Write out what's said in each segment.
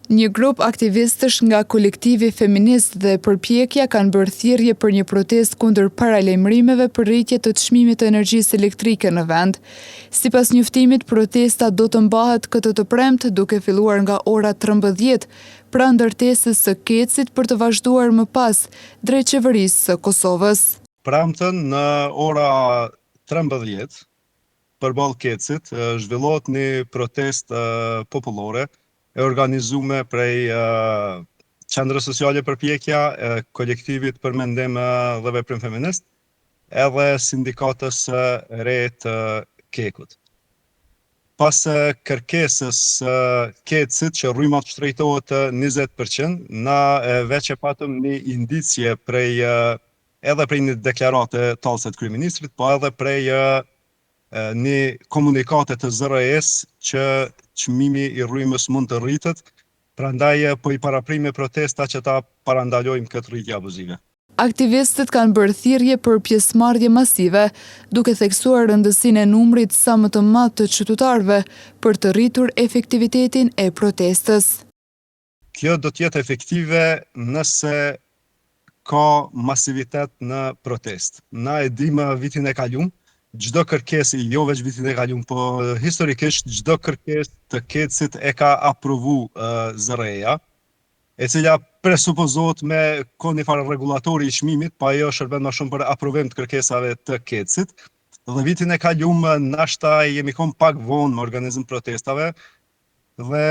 Një grup aktivistësh nga Kolektivi Feminist dhe Përpjekja kanë bërë thirrje për një protestë kundër paralajmërimeve për rritje të çmimit të energjisë elektrike në vend. Sipas njoftimit, protesta do të mbahet këtë të premte duke filluar nga ora 13 pranë ndërtesës së KEDS-it për të vazhduar më pas drejt Qeverisë së Kosovës. Premten në ora 13 përballë KEDS-it zhvillohet një protestë popullore e organizume prej Qendrës Sociale Përpjekja, Kolektivit për Mendim dhe Veprim Feminist, edhe Sindikatës së Re të KEK-ut. Pas kërkesës së KEDS-it që rryma të shtrejtohet 20%, na veç e patëm një indicie prej edhe prej një deklarate tallëse të kryeministrit, po edhe prej një komunikate të ZRRE-së që çmimi i rrymës mund të rritet, prandaj po i paraprijmë me protesta që ta parandalojmë këtë rritje abuzive. Aktivistët kanë bërë thirrje për pjesëmarrje masive, duke theksuar rëndësinë e numrit sa më të madh të qytetarëve për të rritur efektivitetin e protestës. Kjo do të jetë efektive nëse ka masivitet në protestë. Na e dimë vitin e kalum, çdo kërkesë, jo veç vitin e kalum, po historikisht çdo kërkesë të KEDS-it e ka aprovu ZRRE-ja, e cila presupozohet me kon një farë rregullatori i çmimit, pa ajo shërben më shumë për aprovim të kërkesave të KEDS-it. Dhe vitin e kalum nashta jemi kon pak vonë me organizim protestave dhe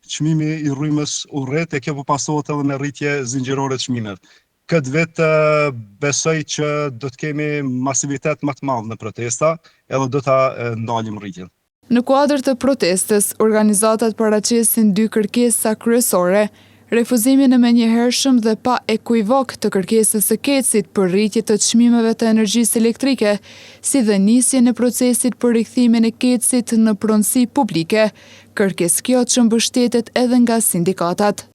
çmimi i rrymës u rrit e kjo po pasohet edhe me rritje zinxhirore të çmimeve. Këtë vit besoj që do të kemi masivitet më të madh në protesta edhe do ta ndalim rritjen. Në kuadër të protestës, organizatat paraqesin dy kërkesa kryesore, refuzimin e menjëhershëm dhe pa ekuivok të kërkesës së KEDS-it për rritje të çmimeve të energjisë elektrike, si dhe nisjen e procesit për rikthimin e KEDS-it në pronësi publike, kërkesë kjo që mbështetet edhe nga sindikatat.